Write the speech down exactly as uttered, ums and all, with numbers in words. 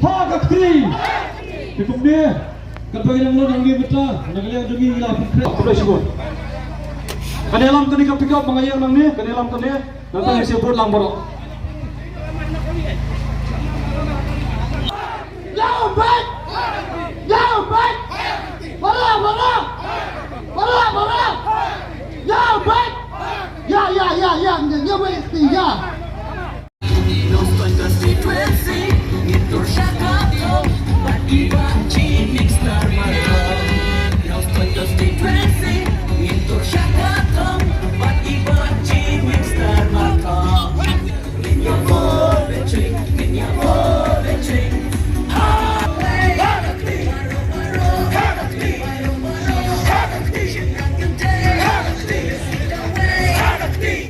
Ha ka kti. Te kumne, katba ngi dang long ngi mynta, na ka liang jong ngi ngi la pynkhreh. Khublei shibun. Kane lam kane ka pickup ba nga ïeng nangne, kane lam kane, nangta ngin sa bud lang baroh. Ya, baik. Ya, baik. Para, para. Para, para. Ya, baik. Ya, ya, ya, ya, ya, ya, baik, ya.